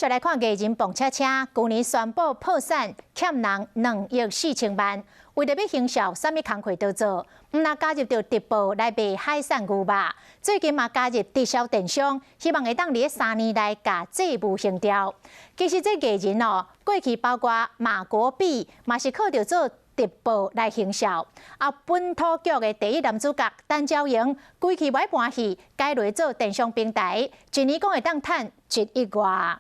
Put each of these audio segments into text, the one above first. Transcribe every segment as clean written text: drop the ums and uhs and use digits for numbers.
續來看藝人蹦恰恰，舊年宣布破產，欠人2億4千萬，為著欲行銷，啥物工課都做，毋但加入著直播來賣海產牛肉，最近嘛加入直銷電商，希望會當佇3年內共債務還掉。其實這藝人哦，過去包括馬國畢，嘛是靠著做直播來行銷。啊，本土劇的第一男主角陳昭榮，規氣欲搬戲，改來做電商平台，一年講會當趁1億外。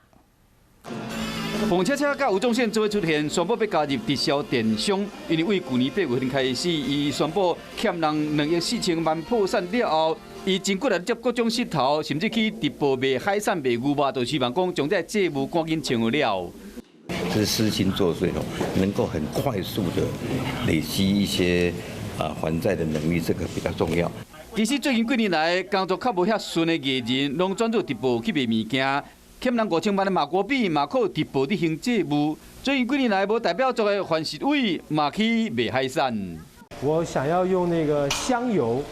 馮車車佮吳宗憲做伙出現，宣布欲加入直銷電商。因為對舊年8月份開始，伊宣布欠人2億4千萬破產了後，伊真骨力接各種穡頭，甚至去直播賣海產、賣牛肉，就希望講將這債務趕緊清了。這是私心作祟哦，能夠很快速的累積一些還債的能力，這個比較重要。其實最近幾年來，工作較無遐順的藝人，攏轉做直播去賣物件。欠人5000萬的馬國畢嘛靠直播佇還債務。最近幾年來無代表作的范植偉嘛去賣海產。我想要用那個香油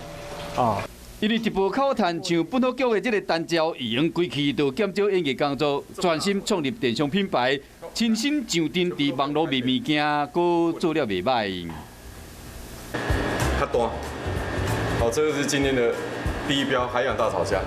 啊，因為直播較好趁，像本土劇的這個陳昭榮，規氣就減少演藝工作，專心創立電商品牌，親身上陣佇網路賣物件，閣做了袂䆀。較大，好，這個是今天的第一標，海洋大吵架。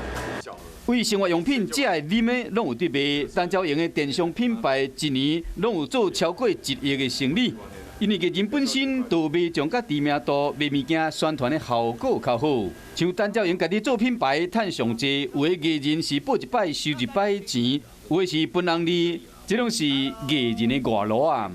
為生活用品、食的、啉的，攏有佇賣。陳昭榮的電商品牌一年攏有做超過1億的生意。因為藝人本身就賣相佮知名度，賣物件宣傳的效果較好。像陳昭榮家己做品牌，趁上濟。有的藝人是報一擺收一擺錢，有的是分紅利，這攏是藝人的外勞啊。